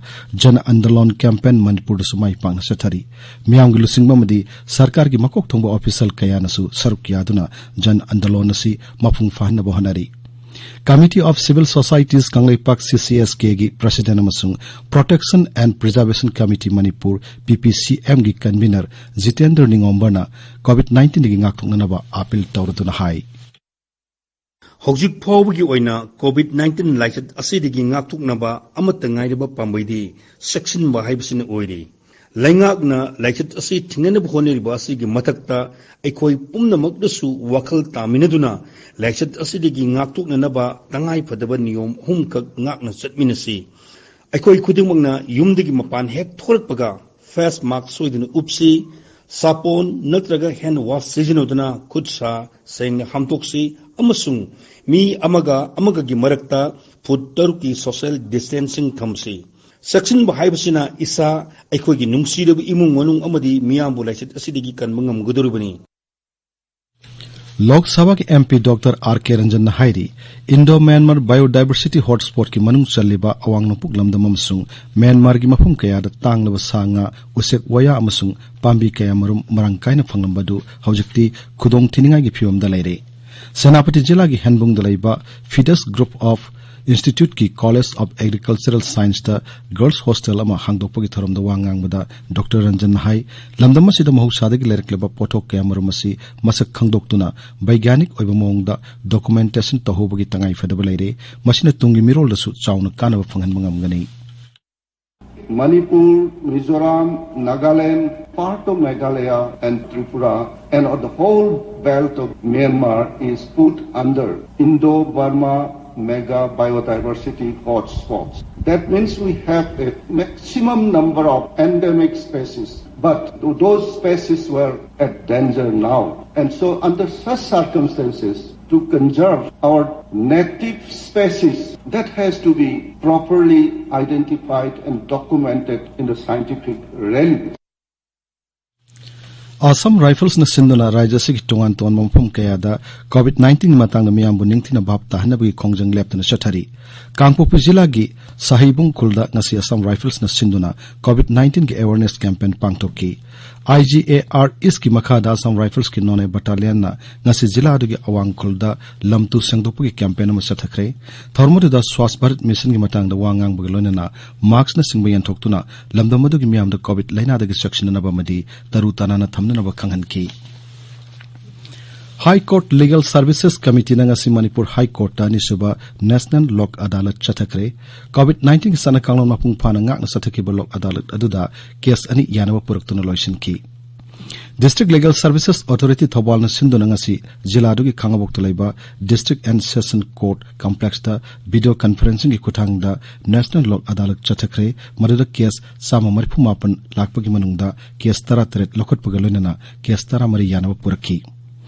ꯖꯟ ꯑꯟꯗꯣꯂꯣꯟ ꯀꯦꯝꯄꯦꯟ ꯃꯅꯤꯄꯨꯔꯗꯁꯨ ꯃꯥꯏ ꯄꯥꯛꯅ ꯆꯠꯊꯔꯤ꯫ ꯃꯤꯌꯥꯝꯒꯤ ꯂꯨꯆꯤꯡꯕ ꯑꯃꯗꯤ ꯁꯔꯀꯥꯔꯒꯤ ꯃꯀꯣꯛ ꯊꯣꯡꯕ ꯑꯣꯐꯤꯁꯤꯌꯦꯜ ꯀꯌꯥꯅꯁꯨ ꯁꯔꯨꯛ ꯌꯥꯗꯨꯅ ꯖꯟ ꯑꯟꯗꯣꯂꯣꯟ ꯑꯁꯤ ꯃꯄꯨꯡ ꯐꯥꯍꯟꯅꯕ ꯍꯣꯠꯅꯔꯤ꯫ Committee of Civil Societies ꯀꯪꯂꯩꯄꯥꯛ, ꯁꯤ ꯁꯤ ꯑꯦꯁ ꯀꯦꯒꯤ ꯄ꯭ꯔꯁꯤꯗꯦꯟ ꯑꯃꯁꯨꯡ Protection and Preservation Committee Manipur, P P C ꯑꯦꯝꯒꯤ ꯀꯟꯚꯤꯅꯔ ꯖꯤꯇꯦꯟꯗ꯭ꯔ ꯅꯤꯉꯣꯝꯕꯔꯅ ꯀꯣꯚꯤꯗ ꯅꯥꯏꯟꯇꯤꯟꯗꯒꯤ ꯉꯥꯛꯊꯣꯛꯅꯅꯕ ꯑꯥꯄꯤꯜ ꯇꯧꯔꯗꯨꯅ ꯍꯥꯏ꯫ ꯍꯧꯖꯤꯛ ꯐꯥꯎꯕꯒꯤ ꯑꯣꯏꯅ ꯀꯣꯚꯤꯗ ꯅꯥꯏꯟꯇꯤꯟ ꯂꯥꯏꯆꯠ ꯑꯁꯤꯗꯒꯤ ꯉꯥꯛꯊꯣꯛꯅꯕ ꯑꯃꯠꯇ ꯉꯥꯏꯔꯕ ꯄꯥꯝꯕꯩꯗꯤ ꯆꯦꯛꯁꯤꯟꯕ ꯍꯥꯏꯕꯁꯤꯅ ꯑꯣꯏꯔꯤ꯫ ꯂꯩꯉꯥꯛꯅ ꯂꯥꯏꯆꯠ ꯑꯁꯤ ꯊꯤꯡꯅꯅꯕ ꯍꯣꯠꯅꯔꯤꯕ ꯑꯁꯤꯒꯤ ꯃꯊꯛꯇ ꯑꯩꯈꯣꯏ ꯄꯨꯝꯅꯃꯛꯅꯁꯨ ꯋꯥꯈꯜ ꯇꯥꯃꯤꯟꯅꯗꯨꯅ ꯂꯥꯏꯆꯠ ꯑꯁꯤꯗꯒꯤ ꯉꯥꯛꯊꯣꯛꯅꯅꯕ ꯇꯉꯥꯏ ꯐꯗꯕ ꯅꯤꯌꯣꯝ ꯑꯍꯨꯝꯈꯛ ꯉꯥꯛꯅ ꯆꯠꯃꯤꯟꯅꯁꯤ꯫ ꯑꯩꯈꯣꯏ ꯈꯨꯗꯤꯡꯃꯛꯅ ꯌꯨꯝꯗꯒꯤ ꯃꯄꯥꯟ ꯍꯦꯛ ꯊꯣꯛꯂꯛꯄꯒ ꯐꯦꯁ ꯃꯥꯁꯛ ꯁꯣꯏꯗꯅ ꯎꯞꯁꯤ, ꯁꯥꯄꯣꯟ ꯅꯠꯇ꯭ꯔꯒ ꯍꯦꯟ ꯋꯥꯁ ꯁꯤꯖꯤꯟꯅꯗꯨꯅ ꯈꯨꯠ ꯁꯥ ꯁꯦꯡꯅ ꯍꯥꯝꯗꯣꯛꯁꯤ ꯑꯃꯁꯨꯡ ꯃꯤ ꯑꯃꯒ ꯑꯃꯒꯒꯤ ꯃꯔꯛꯇ ꯐꯨꯠ ꯇꯔꯨꯛꯀꯤ ꯁꯣꯁꯤꯌꯦꯜ ꯗꯤꯁꯇꯦꯟꯁꯤꯡ ꯊꯝꯁꯤ꯫ ꯆꯦꯛꯁꯤꯟꯕ ꯍꯥꯏꯕꯁꯤꯅ ꯏꯁꯥ, ꯑꯩꯈꯣꯏꯒꯤ ꯅꯨꯡꯁꯤꯔꯕ ꯏꯃꯨꯡ ꯃꯅꯨꯡ ꯑꯃꯗꯤ ꯃꯤꯌꯥꯝꯕꯨ ꯂꯥꯏꯆꯠ ꯑꯁꯤꯗꯒꯤ ꯀꯟꯕ ꯉꯝꯒꯗꯧꯔꯤꯕꯅꯤ꯫ ꯂꯣꯛ ꯁꯚꯥꯒꯤ ꯑꯦꯝ ꯄꯤ ꯗꯣꯛꯇꯔ ꯑꯥꯔ ꯀꯦ ꯔꯟꯖꯟꯅ ꯍꯥꯏꯔꯤ, ꯏꯟꯗꯣ ꯃ꯭ꯌꯥꯟꯃꯥꯔ ꯕꯥꯏꯑꯣꯗꯥꯏꯚꯔꯁꯤꯇꯤ ꯍꯣꯠꯁ꯭ꯄꯣꯠꯀꯤ ꯃꯅꯨꯡ ꯆꯜꯂꯤꯕ ꯑꯋꯥꯡ ꯅꯣꯡꯄꯣꯛ ꯂꯝꯗꯝ ꯑꯃꯁꯨꯡ ꯃ꯭ꯌꯥꯟꯃꯥꯔꯒꯤ ꯃꯐꯝ ꯀꯌꯥꯗ ꯇꯥꯡꯂꯕ ꯁꯥ ꯉꯥ, ꯎꯆꯦꯛ ꯋꯥꯌꯥ ꯑꯃꯁꯨꯡ ꯄꯥꯝꯕꯤ ꯀꯌꯥꯃꯔꯨꯝ ꯃꯔꯥꯡ ꯀꯥꯏꯅ ꯐꯪꯂꯝꯕ ꯑꯗꯨ ꯍꯧꯖꯤꯛꯇꯤ ꯈꯨꯗꯣꯡ ꯊꯤꯅꯤꯡꯉꯥꯏꯒꯤ ꯐꯤꯕꯝꯗ ꯂꯩꯔꯦ꯫ ꯁꯦꯅꯥꯄꯇꯤ ꯖꯤꯂꯥꯒꯤ ꯍꯦꯟꯕꯨꯡꯗ ꯂꯩꯕ Fides Group of Institute ꯀꯤ College of Agricultural Science ꯇ Girls Hostel ꯑꯃ ꯍꯥꯡꯗꯣꯛꯄꯒꯤ ꯊꯧꯔꯝꯗ ꯋꯥ ꯉꯥꯡꯕꯗ ꯗꯣꯛꯇꯔ ꯔꯟꯖꯟꯅ ꯍꯥꯏ, ꯂꯝꯗꯝ ꯑꯁꯤꯗ ꯃꯍꯧꯁꯥꯗꯒꯤ ꯂꯩꯔꯛꯂꯕ ꯄꯣꯠꯊꯣꯛ ꯀꯌꯥꯃꯔꯨꯝ ꯑꯁꯤ ꯃꯁꯛ ꯈꯪꯗꯣꯛꯇꯨꯅ ꯕꯩꯒ꯭ꯌꯥꯅꯤꯛ ꯑꯣꯏꯕ ꯃꯑꯣꯡꯗ documentation ꯇꯧꯍꯧꯕꯒꯤ ꯇꯉꯥꯏ ꯐꯗꯕ ꯂꯩꯔꯦ꯫ ꯃꯁꯤꯅ ꯇꯨꯡꯒꯤ ꯃꯤꯔꯣꯜꯗꯁꯨ ꯆꯥꯎꯅ ꯀꯥꯟꯅꯕ ꯐꯪꯍꯟꯕ ꯉꯝꯒꯅꯤ꯫ Manipur, Mizoram, Nagaland, part of Meghalaya and Tripura and the whole belt of Myanmar is put under Indo-Burma Mega Biodiversity Hotspots. That means we have a maximum number of endemic species, but those species were at danger now. And so under such circumstances, to conserve our native species, that has to be properly identified and documented in the scientific realm. Assam Rifles ꯅ ꯁꯤꯟꯗꯨꯅ ꯔꯥꯖ꯭ꯌ ꯑꯁꯤꯒꯤ ꯇꯣꯉꯥꯟ ꯇꯣꯉꯥꯟꯕ ꯃꯐꯝ ꯀꯌꯥꯗ COVID nineteen ꯒꯤ ꯃꯇꯥꯡꯗ ꯃꯤꯌꯥꯝꯕꯨ ꯅꯤꯡꯊꯤꯅ ꯚꯥꯞ ꯇꯥꯍꯟꯅꯕꯒꯤ ꯈꯣꯡꯖꯪ ꯂꯦꯞꯇꯅ ꯆꯠꯊꯔꯤ꯫ ꯀꯥꯡꯄꯣꯛꯄꯤ ꯖꯤꯂꯥꯒꯤ ꯁꯍꯤꯕꯨꯡ ꯈꯨꯜꯗ ꯉꯁꯤ Assam Rifles ꯅ ꯁꯤꯟꯗꯨꯅ COVID nineteen ꯒꯤ awareness campaign ꯄꯥꯡꯊꯣꯛꯈꯤ꯫ I G A R East ꯀꯤ ꯃꯈꯥꯗ Assam Rifles ꯀꯤ Noney Battalion ꯅ ꯉꯁꯤ ꯖꯤꯂꯥ ꯑꯗꯨꯒꯤ ꯑꯋꯥꯡ ꯈꯨꯜꯗ ꯂꯝ ꯇꯨ ꯁꯦꯡꯗꯣꯛꯄꯒꯤ campaign ꯑꯃ ꯆꯠꯊꯈ꯭ꯔꯦ꯫ ꯊꯧꯔꯝ ꯑꯗꯨꯗ Swachh Bharat Mission ꯒꯤ ꯃꯇꯥꯡꯗ ꯋꯥ ꯉꯥꯡꯕꯒ ꯂꯣꯏꯅꯅ mask ꯅꯆꯤꯡꯕ ꯌꯦꯟꯊꯣꯛꯇꯨꯅ ꯂꯝꯗꯝ ꯑꯗꯨꯒꯤ ꯃꯤꯌꯥꯝꯗ COVID ꯂꯥꯏꯅꯥꯗꯒꯤ ꯆꯦꯛꯁꯤꯟꯅꯅꯕ ꯑꯃꯗꯤ ꯇꯔꯨ ꯇꯅꯥꯟꯅ ꯊꯝꯅꯅꯕ ꯈꯪꯍꯟꯈꯤ꯫ High Court Legal Services Committee ꯅ ꯉꯁꯤ ꯃꯅꯤꯄꯨꯔ High Court ꯇ ꯑꯅꯤꯁꯨꯕ National Lok Adalat ꯆꯠꯊꯈ꯭ꯔꯦ꯫ COVID nineteen ꯒꯤ ꯆꯠꯅ ꯀꯥꯡꯂꯣꯟ ꯃꯄꯨꯡ ꯐꯥꯅ ꯉꯥꯛꯅ ꯆꯠꯊꯈꯤꯕ Lok Adalat ꯑꯗꯨꯗ case ꯑꯅꯤ ꯌꯥꯅꯕ ꯄꯨꯔꯛꯇꯨꯅ ꯂꯣꯏꯁꯤꯟꯈꯤ꯫ District Legal Services Authority ꯊꯧꯕꯥꯜꯅ ꯁꯤꯟꯗꯨꯅ ꯉꯁꯤ ꯖꯤꯂꯥꯗꯨꯒꯤ ꯈꯥꯉꯕꯣꯛꯇ ꯂꯩꯕ District and Session Court Complex ꯇ video conferencing ꯒꯤ ꯈꯨꯠꯊꯥꯡꯗ National Lok Adalat ꯆꯠꯊꯈ꯭ꯔꯦ꯫ ꯃꯗꯨꯗ case ꯆꯥꯝꯃ ꯃꯔꯤꯐꯨ ꯃꯥꯄꯟ ꯂꯥꯛꯄꯒꯤ ꯃꯅꯨꯡꯗ case ꯇꯔꯥꯇꯔꯦꯠ ꯂꯧꯈꯠꯄꯒ ꯂꯣꯏꯅꯅ case ꯇꯔꯥꯃꯔꯤ ꯌꯥꯅꯕ ꯄꯨꯔꯛꯈꯤ꯫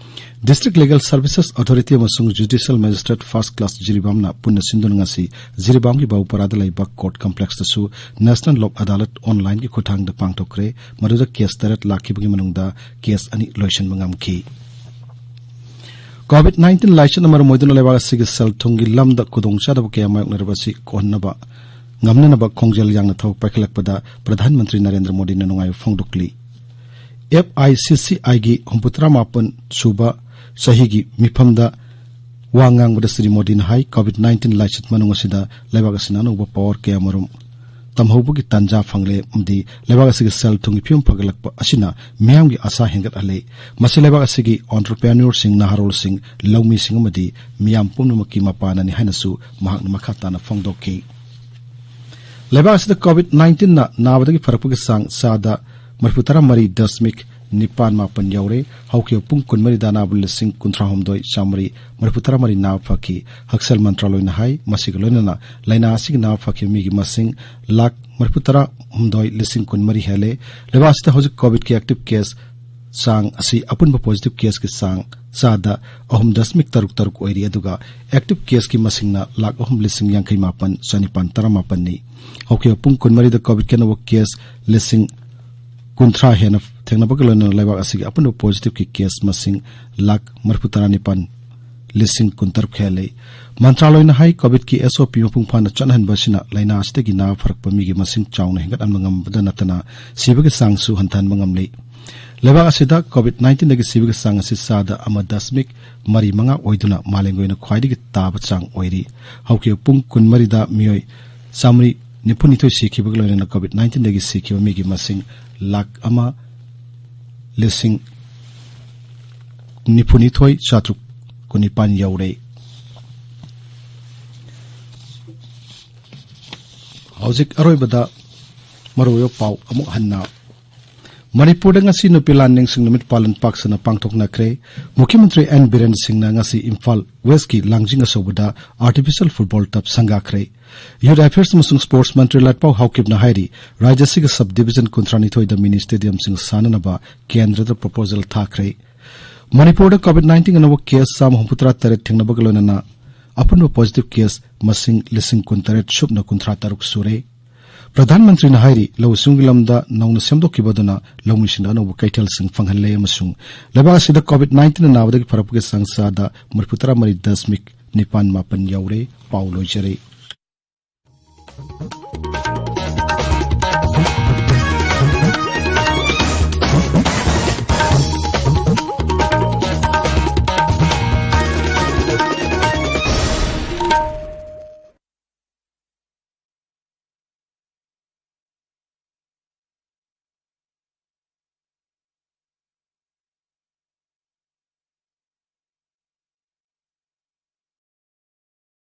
District Legal Services Authority ꯑꯃꯁꯨꯡ Judicial Magistrate First Class ꯖꯤꯔꯤꯕꯥꯝꯅ ꯄꯨꯟꯅ ꯁꯤꯟꯗꯨꯅ ꯉꯁꯤ ꯖꯤꯔꯤꯕꯥꯝꯒꯤ ꯕꯥꯕꯨꯄꯥꯔꯥꯗ ꯂꯩꯕ Court Complex ꯇꯁꯨ National Lok Adalat online ꯒꯤ ꯈꯨꯠꯊꯥꯡꯗ ꯄꯥꯡꯊꯣꯛꯈ꯭ꯔꯦ꯫ ꯃꯗꯨꯗ case ꯇꯔꯦꯠ ꯂꯥꯛꯈꯤꯕꯒꯤ ꯃꯅꯨꯡꯗ case ꯑꯅꯤ ꯂꯣꯏꯁꯤꯟꯕ ꯉꯝꯈꯤ꯫ COVID nineteen ꯂꯥꯏꯆꯠꯅ ꯃꯔꯝ ꯑꯣꯏꯗꯨꯅ ꯂꯩꯕꯥꯛ ꯑꯁꯤꯒꯤ ꯁꯦꯜ ꯊꯨꯝꯒꯤ ꯂꯝꯗ ꯈꯨꯗꯣꯡꯆꯥꯗꯕ ꯀꯌꯥ ꯃꯥꯌꯣꯛꯅꯔꯕ ꯑꯁꯤ ꯀꯣꯛꯍꯟꯅꯕ ꯉꯝꯅꯅꯕ ꯈꯣꯡꯖꯦꯜ ꯌꯥꯡꯅ ꯊꯕꯛ ꯄꯥꯏꯈꯠꯂꯛꯄꯗ ꯄ꯭ꯔꯙꯥꯟ ꯃꯟꯇ꯭ꯔꯤ ꯅꯔꯦꯟꯗ꯭ꯔ ꯃꯣꯗꯤꯅ ꯅꯨꯡꯉꯥꯏꯕ ꯐꯣꯡꯗꯣꯛꯂꯤ꯫ F I C C I ꯒꯤ ꯍꯨꯝꯐꯨꯇꯔꯥ ꯃꯥꯄꯟ ꯁꯨꯕ ꯆꯍꯤꯒꯤ ꯃꯤꯐꯝꯗ ꯋꯥ ꯉꯥꯡꯕꯗ ꯁ꯭ꯔꯤ ꯃꯣꯗꯤꯅ ꯍꯥꯏ, COVID nineteen ꯂꯥꯏꯆꯠ ꯃꯅꯨꯡ ꯑꯁꯤꯗ ꯂꯩꯕꯥꯛ ꯑꯁꯤꯅ ꯑꯅꯧꯕ power ꯀꯌꯥꯃꯔꯨꯝ ꯇꯝꯍꯧꯕꯒꯤ ꯇꯥꯟꯖꯥ ꯐꯪꯂꯦ ꯑꯃꯗꯤ ꯂꯩꯕꯥꯛ ꯑꯁꯤꯒꯤ ꯁꯦꯜ ꯊꯨꯝꯒꯤ ꯐꯤꯕꯝ ꯐꯒꯠꯂꯛꯄ ꯑꯁꯤꯅ ꯃꯤꯌꯥꯝꯒꯤ ꯑꯥꯁꯥ ꯍꯦꯟꯒꯠꯍꯜꯂꯦ꯫ ꯃꯁꯤ ꯂꯩꯕꯥꯛ ꯑꯁꯤꯒꯤ entrepreneurꯁꯤꯡ, ꯅꯍꯥꯔꯣꯜꯁꯤꯡ, ꯂꯧꯃꯤꯁꯤꯡ ꯑꯃꯗꯤ ꯃꯤꯌꯥꯝ ꯄꯨꯝꯅꯃꯛꯀꯤ ꯃꯄꯥꯟꯅꯅꯤ ꯍꯥꯏꯅꯁꯨ ꯃꯍꯥꯛꯅ ꯃꯈꯥ ꯇꯥꯅ ꯐꯣꯡꯗꯣꯛꯈꯤ꯫ ꯂꯩꯕꯥꯛ ꯑꯁꯤꯗ COVID nineteenꯅ ꯅꯥꯕꯗꯒꯤ ꯐꯔꯛꯄꯒꯤ ꯆꯥꯡ ꯆꯥꯗ ꯃꯔꯤꯐꯨ ꯇꯔꯥ ꯃꯔꯤ ꯗꯁꯃꯤꯛ ꯅꯤꯄꯥꯟ ꯃꯥꯄꯟ ꯌꯧꯔꯦ꯫ ꯍꯧꯈꯤꯕ ꯄꯨꯡ ꯀꯨꯟꯃꯔꯤꯗ ꯑꯅꯥꯕ ꯂꯤꯁꯤꯡ ꯀꯨꯟꯊ꯭ꯔꯥ ꯍꯨꯝꯗꯣꯏ ꯆꯥꯃꯔꯤ ꯃꯔꯤꯐꯨ ꯇꯔꯥ ꯃꯔꯤ ꯅꯥꯕ ꯐꯈꯤ꯫ ꯍꯛꯁꯦꯜ ꯃꯟꯇ꯭ꯔꯥꯂꯣꯏꯅ ꯍꯥꯏ, ꯃꯁꯤꯒ ꯂꯣꯏꯅꯅ ꯂꯥꯏꯅꯥ ꯑꯁꯤꯒꯤ ꯅꯥꯕ ꯐꯈꯤꯕ ꯃꯤꯒꯤ ꯃꯁꯤꯡ ꯂꯥꯈ ꯃꯔꯤꯐꯨ ꯇꯔꯥ ꯍꯨꯝꯗꯣꯏ ꯂꯤꯁꯤꯡ ꯀꯨꯟꯃꯔꯤ ꯍꯦꯜꯂꯦ꯫ ꯂꯩꯕꯥꯛ ꯑꯁꯤꯗ ꯍꯧꯖꯤꯛ COVIDꯀꯤ active case ꯆꯥꯡ ꯑꯁꯤ ꯑꯄꯨꯟꯕ positive caseꯀꯤ ꯆꯥꯡ ꯆꯥꯗ ꯑꯍꯨꯝ ꯗꯁꯃꯤꯛ ꯇꯔꯨꯛ ꯇꯔꯨꯛ ꯑꯣꯏꯔꯤ, ꯑꯗꯨꯒ active caseꯀꯤ ꯃꯁꯤꯡꯅ ꯂꯥꯈ ꯑꯍꯨꯝ ꯂꯤꯁꯤꯡ ꯌꯥꯡꯈꯩ ꯃꯥꯄꯟ ꯆꯅꯤꯄꯥꯟ ꯇꯔꯥꯃꯥꯄꯟꯅꯤ꯫ ꯍꯧꯈꯤꯕ ꯄꯨꯡ ꯀꯨꯟꯃꯔꯤꯗ COVIDꯀꯤ ꯑꯅꯧꯕ case ꯂꯤꯁꯤꯡ ꯀꯨꯟꯊ꯭ꯔꯥ ꯍꯦꯟꯅ ꯊꯦꯡꯅꯕꯒ ꯂꯣꯏꯅꯅ ꯂꯩꯕꯥꯛ ꯑꯁꯤꯒꯤ ꯑꯄꯨꯟꯕ positiveꯀꯤ case ꯃꯁꯤꯡ ꯂꯥꯈ ꯃꯔꯤꯐꯨ ꯇꯔꯥ ꯅꯤꯄꯥꯟ ꯂꯤꯁꯤꯡ ꯀꯨꯟꯇꯔꯨꯛ ꯍꯦꯜꯂꯦ꯫ ꯃꯟꯇ꯭ꯔꯥꯂꯣꯏꯅ ꯍꯥꯏ, COVIDꯀꯤ SOP ꯃꯄꯨꯡ ꯐꯥꯅ ꯆꯠꯅꯍꯟꯕ ꯑꯁꯤꯅ ꯂꯥꯏꯅꯥ ꯑꯁꯤꯗꯒꯤ ꯅꯥꯕ ꯐꯔꯛꯄ ꯃꯤꯒꯤ ꯃꯁꯤꯡ ꯆꯥꯎꯅ ꯍꯦꯟꯒꯠꯍꯟꯕ ꯉꯝꯕꯗ ꯅꯠꯇꯅ ꯁꯤꯕꯒꯤ ꯆꯥꯡꯁꯨ ꯍꯟꯊꯍꯟꯕ ꯉꯝꯂꯦ꯫ ꯂꯩꯕꯥꯛ ꯑꯁꯤꯗ COVID nineteenꯗꯒꯤ ꯁꯤꯕꯒꯤ ꯆꯥꯡ ꯑꯁꯤ ꯆꯥꯗ ꯑꯃ ꯗꯁꯃꯤꯛ ꯃꯔꯤ ꯃꯉꯥ ꯑꯣꯏꯗꯨꯅ ꯃꯥꯂꯦꯝꯒꯤ ꯑꯣꯏꯅ ꯈ꯭ꯋꯥꯏꯗꯒꯤ ꯇꯥꯕ ꯆꯥꯡ ꯑꯣꯏꯔꯤ꯫ ꯍꯧꯈꯤꯕ ꯄꯨꯡ ꯀꯨꯟꯃꯔꯤꯗ ꯃꯤꯑꯣꯏ ꯆꯥꯃꯔꯤ ꯅꯤꯐꯨꯅꯤꯊꯣꯏ ꯁꯤꯈꯤꯕꯒ ꯂꯣꯏꯅꯅ COVID nineteenꯗꯒꯤ ꯁꯤꯈꯤꯕ ꯃꯤꯒꯤ ꯃꯁꯤꯡ ꯂꯥꯈ ꯑꯃ ꯂꯤꯁꯤꯡ ꯅꯤꯐꯨꯅꯤꯊꯣꯏ ꯆꯥꯇ꯭ꯔꯨꯛ ꯀꯨꯟꯅꯤꯄꯥꯟ ꯌꯧꯔꯦ꯫ ꯍꯧꯖꯤꯛ ꯑꯔꯣꯏꯕꯗ ꯃꯔꯨꯑꯣꯏꯕ ꯄꯥꯎ ꯑꯃꯨꯛ ꯍꯟꯅ꯫ ꯃꯅꯤꯄꯨꯔꯗ ꯉꯁꯤ ꯅꯨꯄꯤ ꯂꯥꯟ ꯅꯤꯡꯁꯤꯡ ꯅꯨꯃꯤꯠ ꯄꯥꯂꯟ ꯄꯥꯛ ꯁꯟꯅ ꯄꯥꯡꯊꯣꯛꯅꯈ꯭ꯔꯦ꯫ ꯃꯨꯈ꯭ꯌ ꯃꯟꯇ꯭ꯔꯤ ꯑꯦꯟ ꯕꯤꯔꯦꯟ ꯁꯤꯡꯅ ꯉꯁꯤ ꯏꯝꯐꯥꯜ ꯋꯦꯁꯀꯤ ꯂꯥꯡꯖꯤꯡ ꯑꯆꯧꯕꯗ artificial football turf ꯁꯪꯒꯥꯈ꯭ꯔꯦ꯫ Youth Affairs ꯑꯃꯁꯨꯡ Sports ꯃꯟꯇ꯭ꯔꯤ ꯂꯥꯠꯄꯥꯎ ꯍꯥꯎꯀꯤꯞꯅ ꯍꯥꯏꯔꯤ, ꯔꯥꯖ꯭ꯌ ꯑꯁꯤꯒꯤ sub division ꯀꯨꯟꯊ꯭ꯔꯥ ꯅꯤꯊꯣꯏꯗ mini stadiumꯁꯤꯡ ꯁꯥꯅꯅꯕ ꯀꯦꯟꯗ꯭ꯔꯗ proposal ꯊꯥꯈ꯭ꯔꯦ꯫ ꯃꯅꯤꯄꯨꯔꯗ COVID nineteen ꯑꯅꯧꯕ case ꯆꯥꯝꯃ ꯍꯨꯝꯐꯨ ꯇꯔꯥ ꯇꯔꯦꯠ ꯊꯦꯡꯅꯕꯒ ꯂꯣꯏꯅꯅ ꯑꯄꯨꯟꯕ positive case ꯃꯁꯤꯡ ꯂꯤꯁꯤꯡ ꯀꯨꯟꯇꯔꯦꯠ ꯁꯨꯞꯅ ꯀꯨꯟꯊ꯭ꯔꯥ ꯇꯔꯨꯛ ꯁꯨꯔꯦ꯫ ꯄ꯭ꯔꯙꯥꯟ ꯃꯟꯇ꯭ꯔꯤꯅ ꯍꯥꯏꯔꯤ, ꯂꯧꯎ ꯁꯤꯡꯎꯒꯤ ꯂꯝꯗ ꯅꯧꯅ ꯁꯦꯝꯗꯣꯛꯈꯤꯕ ꯑꯗꯨꯅ ꯂꯧꯃꯤꯁꯤꯡꯗ ꯑꯅꯧꯕ ꯀꯩꯊꯦꯜꯁꯤꯡ ꯐꯪꯍꯜꯂꯦ ꯑꯃꯁꯨꯡ ꯂꯩꯕꯥꯛ ꯑꯁꯤꯗ COVID nineteen ꯅꯥꯕꯗꯒꯤ ꯐꯔꯛꯄꯒꯤ ꯆꯥꯡ ꯆꯥꯗ ꯃꯔꯤꯐꯨ ꯇꯔꯥ ꯃꯔꯤ ꯗꯁꯃꯤꯛ ꯅꯤꯄꯥꯟ ꯃꯥꯄꯟ ꯌꯧꯔꯦ꯫ ꯄꯥꯎ ꯂꯣꯏꯖꯔꯦ꯫